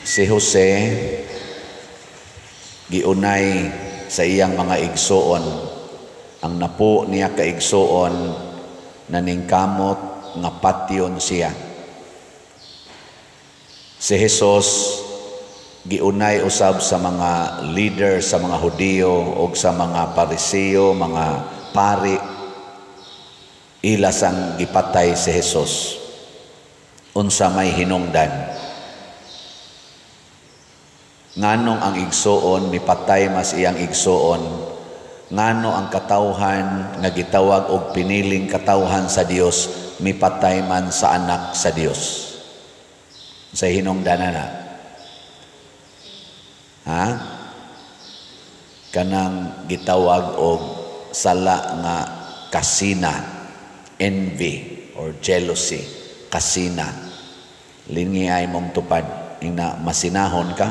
Si Jose giunay sa iyang mga igsuon. Ang napo niya ka igsuon naningkamot nga patyon siya. Si Jesus giunay usab sa mga leader sa mga Hudiyo o sa mga Pariseo, mga pari, ila sang gipatay si Jesus. Unsa may hinungdan? Nganong ang igsuon mipatay mas iyang igsuon? Ngano ang katawhan nga gitawag og piniling katawhan sa Dios mipatay man sa anak sa Dios? Sa hinungdan na? Ha? Kanang gitawag og sala nga kasina, envy or jealousy, kasina. Lingi ay mong tupad, ina masinahon ka.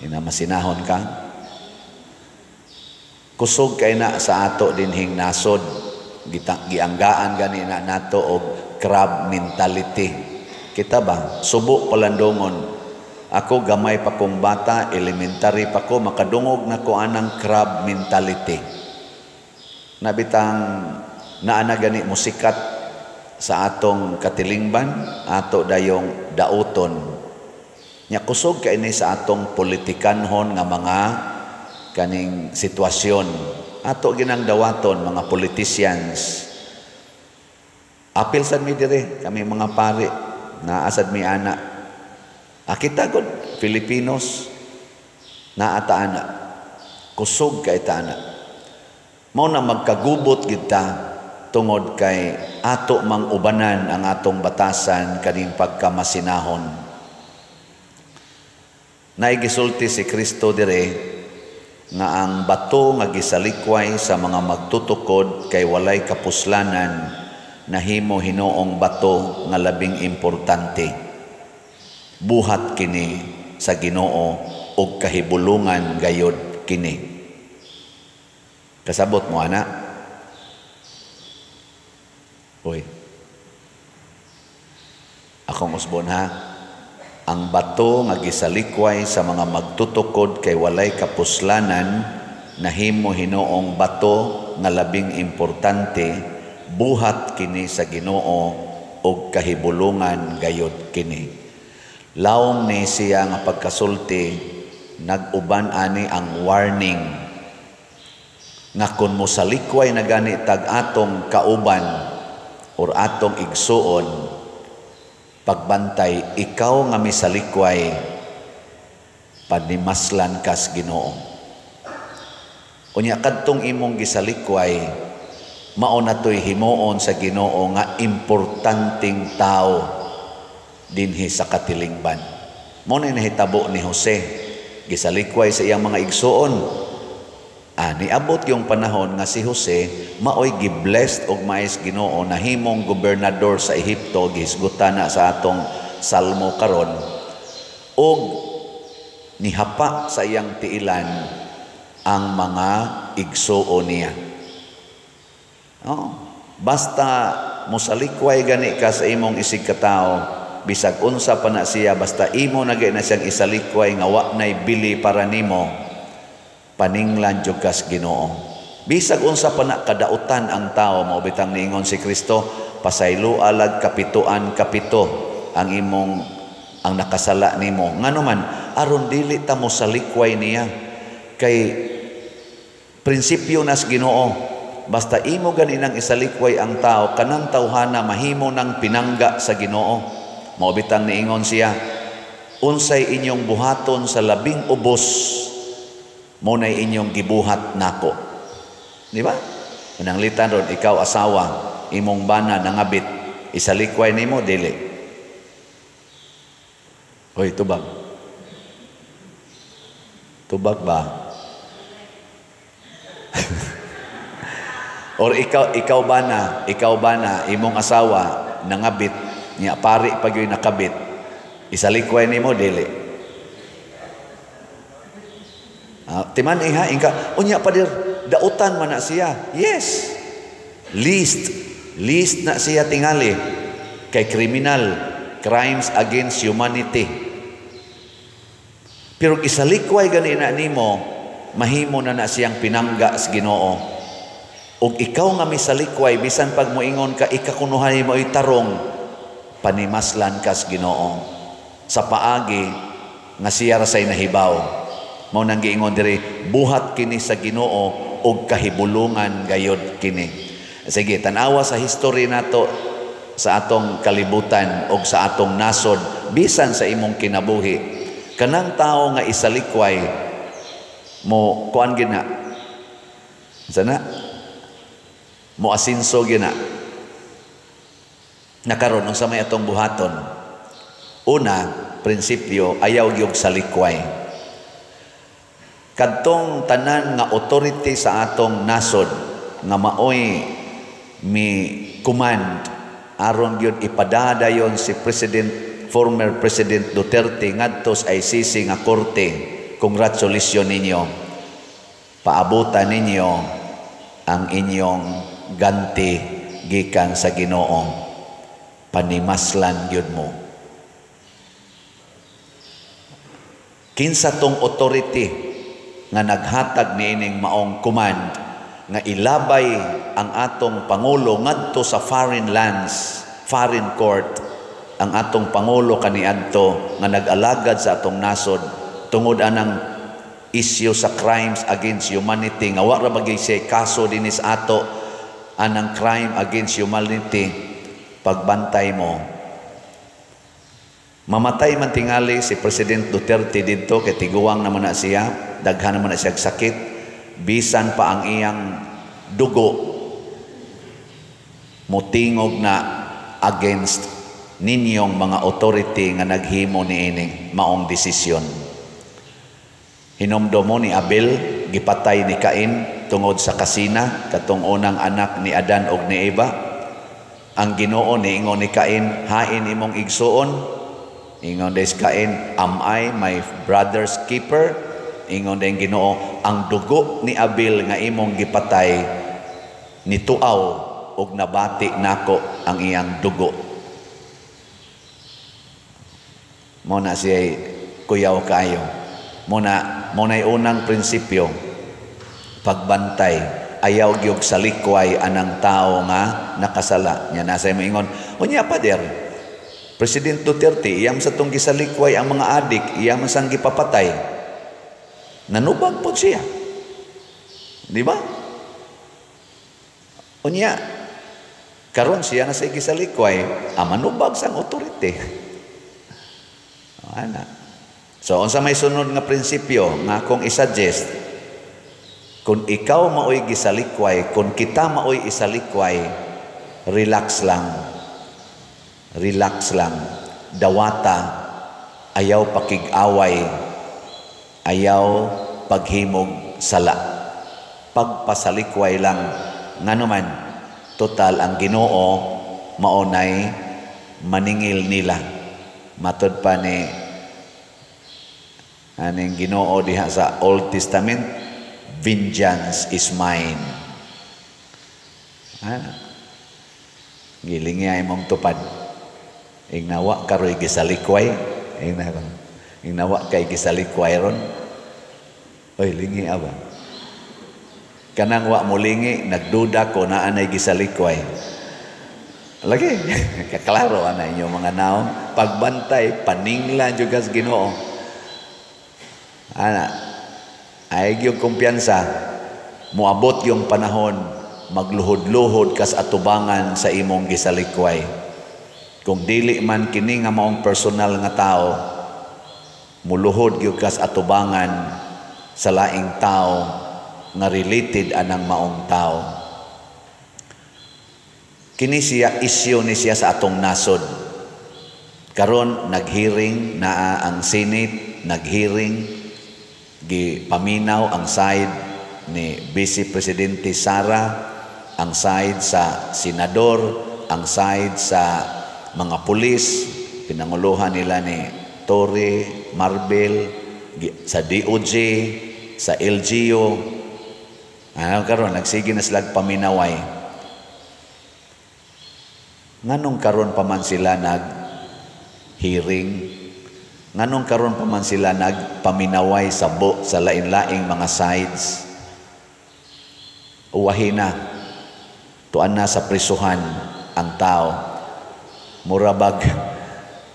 Ina masinahon ka. Kusog kay na sa ato dinhing nasod, gianggaan gani na nato og crab mentality. Kita ba? Subo palandongon. Ako gamay pa kong bata, elementary pa ko, makadungog na ko anang crab mentality. Nabitang naana gani musikat sa atong katilingban, ato dayong dauton. Nya kusog kay ni sa atong politikanhon nga mga kaning sitwasyon. Ato ginang dawaton mga politicians. Apil sad mi dire, kami mga pari, naasad mi ana. Akita gud Filipinos naa ta ana. Kusog kay ta ana. Mao na magkagubot gid ta tungod kay ato mang ubanan ang atong batasan kaning pagkamasinahon. Naigisulti si Kristo dire nga ang bato nga gisalikway sa mga magtutukod kay walay kapuslanan, nahimo hinoong bato nga labing importante. Buhat kini sa Ginoo ug kahibulungan gayod kini. Kasabot mo ana? Uy. Akong usbon ha. Ang bato nga gisalikway sa mga magtutukod kay walay kapuslanan, nahimo hinoong bato nga labing importante, buhat kini sa Ginoo ug kahibulungan gayod kini. Lawom ni siya nga pagkasulti, nag-uban ani ang warning nga kun mosalikway na gani tag atong kauban or atong igsuon, pagbantay ikaw nga misalikway, panimaslan kas Ginoo. Unya kadtong imong gisalikway, mao na to'y himuon sa Ginoo nga importanteng tao dinhi sa katilingban. Mao na nahitabo ni Jose, gisalikway sa iyang mga igsuon. Niabot yung panahon nga si Jose maoy giblessed og maayos Ginoo, nahimong gobernador sa Ehipto, gihisgutan na sa atong salmo karon, og nihapa sa iyang tiilan ang mga igsuon niya. Oh, basta mosalikway gani ka sa imong isig katao, bisag unsa pa na siya, basta imo na gyud na siyang isalikway nga wa nay bili para nimo, paninglan jud kas Ginoo. Bisag unsa pa na kadautan ang tao, mao bitang niingon si Kristo, pasayloa lag kapituan kapito ang imong ang nakasala nimo. Ngano man, aron dili ta mosalikway niya, kay prinsipyo nas Ginoo, basta imo gani nang isalikway ang tao, kanang tawhana mahimo nang pinangga sa Ginoo. Mao bitang niingon siya, unsay inyong buhaton sa labing ubos, mo nay inyong gibuhat nako. Di ba? Mananglitan ron, ikaw asawa, imong bana nangabit, isalikway nimo dili. Hoy, tubag. Tubag ba? Or ikaw bana, imong asawa nangabit, niya pari pag yo'y nakabit, isalikway nimo dili. Timan iha ingka unya padir dautan man na siya. Yes. Least na siya tingali kay criminal, crimes against humanity. Pero isalikway gani na nimo, mahimo na na siyang pinangga sa Ginoo. Ug ikaw nga misalikway, bisan pag moingon ka ikakunuhay mo tarong, panimaslan kas Ginoo sa paagi nga siya ra say nahibaw. Mao nang giingon diri, buhat kini sa Ginoo ug kahibulungan gayod kini. Sige, tan-awa sa history nato sa atong kalibutan ug sa atong nasod, bisan sa imong kinabuhi. Kanang tao nga isalikway mo, kuan gina sana mo, asinso gina nakaron. Unsa may atong buhaton? Una, prinsipyo, ayaw gyud salikway. Kadtong tanan nga authority sa atong nasod nga maoy mi command aron gyud ipadadayon si President, former President Duterte ngadto sa ICC nga korte, congratulations ninyo. Paabutan ninyo ang inyong ganti gikan sa Ginoo. Panimaslan gyud mo. Kinsa tong authority nga naghatag niining maong command nga ilabay ang atong pangulo ngadto sa foreign lands, foreign court, ang atong pangulo kaniadto nga nag-alagad sa atong nasod tungod anang issue sa crimes against humanity nga wa ra bagay siya kaso dinis ato anang crime against humanity? Pagbantay mo, mamatay man tingali si President Duterte didto kay tiguang naman na siya, daghan naman na siya sakit, bisan pa ang iyang dugo motingog na against ninyong mga authority nga naghimo niining maong desisyon. Hinumdomo ni Abel, gipatay ni Cain tungod sa kasina, katong unang anak ni Adan og ni Eva. Ang Ginoo niingon ni Cain, "Hain imong igsuon?" Ingon des Cain, "Am I my brother's keeper?" Ingon din Ginoo, "Ang dugo ni Abel nga imong gipatay nituaw og nabati nako ang iyang dugo." Mo na siya kuyaw kayo. Mo na unang prinsipyo, pagbantay, ayaw gyud salikway anang tao nga nakasala. Nya nasa moingon, "Unya pader, President Duterte, iyam sa tong gisalikway ang mga adik, iyam sang gipapatay. Nanubag po siya." Di ba? Unya, karon siya na sa gisalikway, manubag sang authority. Ana. So, unsa may sunod nga prinsipyo nga akong i-suggest? Kung ikaw maoy gisalikway, kung kita maoy isalikway, relax lang. Relax lang. Dawata, ayaw pakig-away, ayaw paghimog sala. Pagpasalikway lang. Nganuman, total ang Ginoo maunay maningil nila. Matod pa ni aning Ginoo diha sa Old Testament, "Vengeance is mine." Ah, gilingi ay mong tupad. Ingnawa karoy gisalikway. Ingnawa kay gisalikway ron. Oy, lingi aba. Kanang wa mo lingi, nagduda ko na anay gisalikway. Lagi, kaklaro ana inyong mga naong. Pagbantay, paninglan juga sa Ginoo. Ana, ay yung kumpiyansa, muabot yung panahon, magluhod-luhod kas atubangan sa imong gisalikway. Kung dili man kini nga maong personal nga tao, muluhod gyud kas atubangan sa laing tao nga related anang maong tao. Kini siya, isyu ni siya sa atong nasod. Karon naghearing naa ang Senate, naghearing, gipaminaw ang side ni Vice Presidente Sara, ang side sa senador, ang side sa mga pulis, pinanguluhan nila ni Torre, Marbil, sa DOJ, sa LGU. Ano karon nagsige na sila paminaway. Nganong karon pa man sila nag-hearing? Nganong karon pa man sila nagpaminaway sa bo sa lain-laing mga sides? Uwahi na. Tuan na sa prisuhan ang tao. Murabag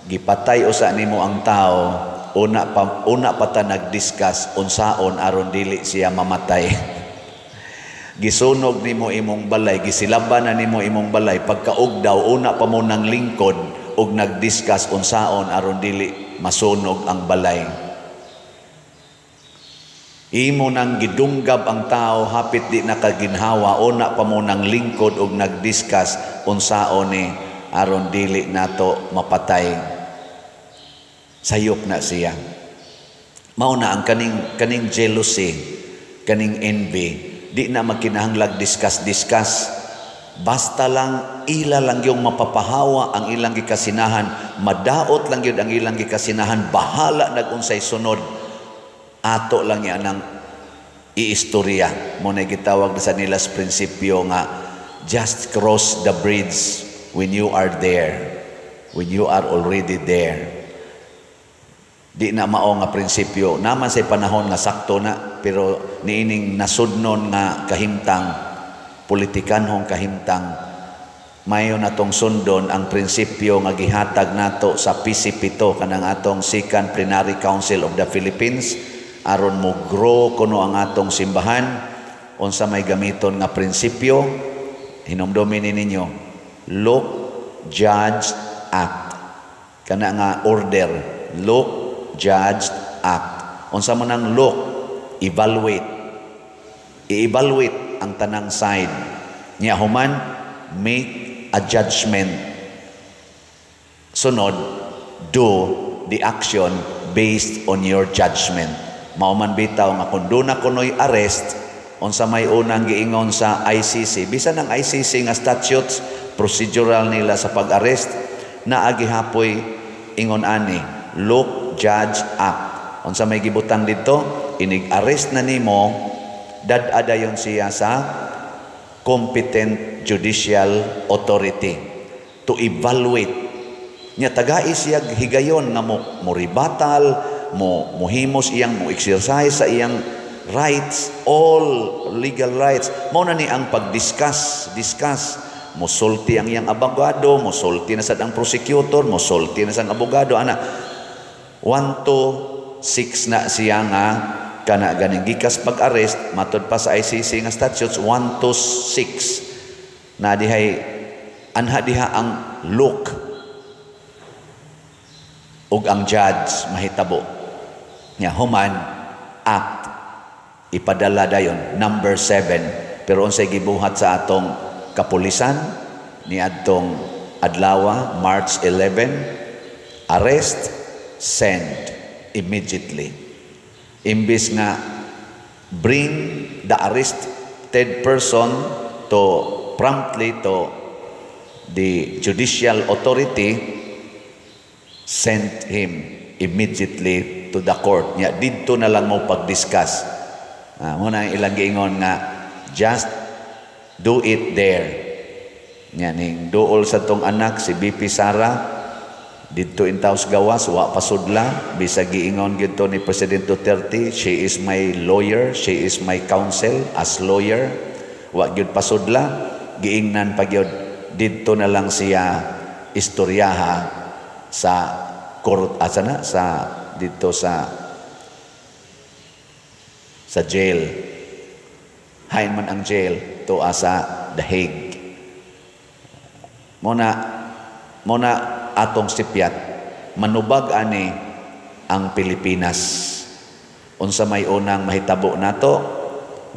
gipatay usa nimo ang tao, una pa ta nag-discuss unsaon aron dili siya mamatay. Gisunog nimo imong balay, gisilaban na nimo imong balay, pagkaugdaw una pa mo nang lingkod og nag-discuss unsaon aron dili masunog ang balay. Imo nang gidunggab ang tao, hapit di nakaginhawa, una pa mo nang lingkod og nag-discuss unsaon ni aron dili nato mapatay. Sayop na siya. Mao na ang kaning jealousy, kaning envy, di na magkinahanglag discuss discuss. Basta lang ila lang yung mapapahawa ang ilang gikasinahan, madaot lang yun ang ilang gikasinahan, bahala nag-unsay sunod. Ato lang yan ang iistorya. Mao na gitawag na sa nilas prinsipyo nga just cross the bridge when you are there. When you are already there. Di na mao nga prinsipyo. Naman sa panahon nga sakto na, pero niining nasudnon nga kahimtang, politikanhong kahimtang, mayo natong sundon ang prinsipyo nga gihatag nato sa PCP to, kanang atong Second Plenary Council of the Philippines, aron mo grow kuno ang atong simbahan. Unsa may gamiton nga prinsipyo? Hinumdumi ni ninyo: look, judge, act. Kana nga order, look, judge, act. Unsa man ang look? Evaluate. I-evaluate ang tanang side nya, human make a judgment, sunod do the action based on your judgment. Mao man bitaw nga kung duna kunoy arrest, unsa may unang giingon sa ICC, bisan ang ICC nga statutes, procedural nila sa pag-arrest, naa gihapoy ingon ani: look, judge, act. Unsa may gibutang dito? Inig-arrest na nimo, dad-a dayon siya sa competent judicial authority to evaluate nya. Tagai siya higayon nga mo rebuttal, mo mohimos iyang mo exercise sa iyang rights, all legal rights. Mao na ni ang pag-discuss discuss. Mosulti ang iyang abogado, mosulti na sad ang prosecutor, mosulti na sang abogado ana, 1 to 6 na siya nga kana ganing gikas pag-arrest. Matod pa sa ICC nga statutes, 1 to 6 na dihay anha diha ang look ug ang judge mahitabo nya, human act, ipadala dayon, number 7. Pero unsay gibuhat sa atong kapulisan niadtong adlaw, March 11? Arrest, send immediately. Imbis nga bring the arrested person to promptly to the judicial authority, sent him immediately to the court nya. Didto na lang mo pag-discuss. Mao na ilang giingon nga just do it there. Nya ning duol sa tong anak si VP Sara didto in taos gawas, wa pasudla bisag giingon gid ni President Duterte, "She is my lawyer, she is my counsel as lawyer." Wa gyud pasudla. Giingnan pa gyud, didto na lang siya istoryaha sa court, asa na sa didto sa jail. Hain man ang jail to sa The Hague. Mao na atong sipyat, manubag ani ang Pilipinas. Unsa may unang mahitabo nato?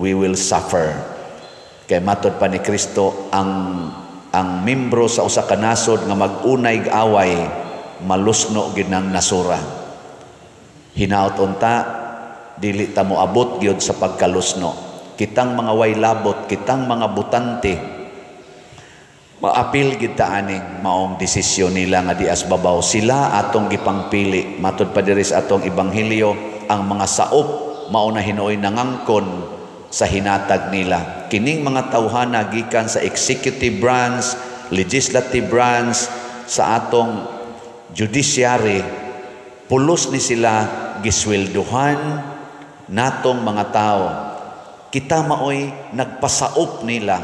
We will suffer. Kay matod pa ni Kristo, ang membro sa usa ka nasod nga mag-unay away, malusno gid ng nasura. Hinaot unta dili ta moabot gyud sa pagkalusno. Kitang mga way labot, kitang mga butante, maapil gid ta aning maong desisyon nila nga dias babaw sila atong gipangpili. Matod pa diri sa atong ebanghelyo, ang mga saop mao na hinuoy nangangkon sa hinatag nila. Kining mga tawhana gikan sa executive branch, legislative branch, sa atong judiciary, Pulos ni sila giswelduhan natong mga tao. Kita maoy nagpasaup nila.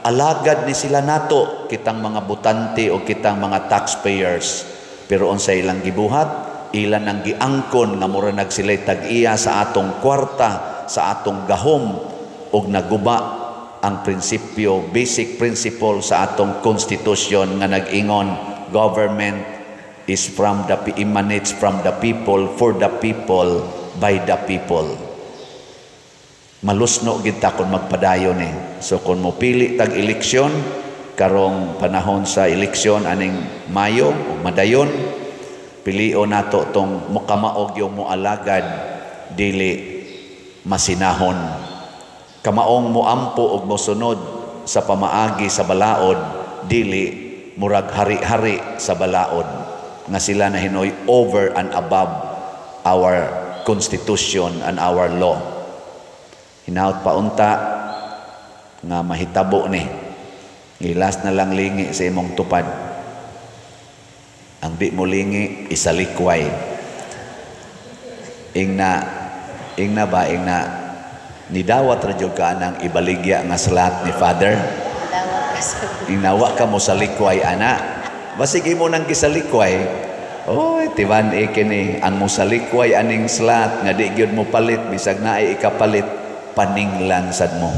Alagad ni sila nato, kitang mga botante o kitang mga taxpayers. Pero unsa ilang gibuhat, ilan ang giangkon nga mura nag sila'y tag-iya sa atong kwarta, sa atong gahom, ug naguba ang prinsipyo, basic principle sa atong constitution nga nag-ingon, government is from the emanates from the people, for the people, by the people. Malusno gid ta kung magpadayon ni. So kung mopili tag eleksyon karong panahon sa eleksyon aning Mayo ug madayon, pilion nato tong mukamaog yung moalagad, dili masinahon. Kamaong moampo og mosunod sa pamaagi sa balaod, dili murag hari-hari sa balaod nga sila na hinoy over and above our constitution and our law. Hinaut pa unta nga mahitabo ni. Ilas na lang lingi sa imong tupad. Ang di mo lingi, isalikway. Ingna, ingna ba, ingna, nidawat ra jud ka anang ibaligya nga slot ni Father? Dawat ka sa Ingna wa ka mo salikway ana. Basig imo nang gisalikway. Oy, tiban e kini ang mosalikway aning slot nga di gyud mo palit bisag naay ikapalit, paninglan sad mo.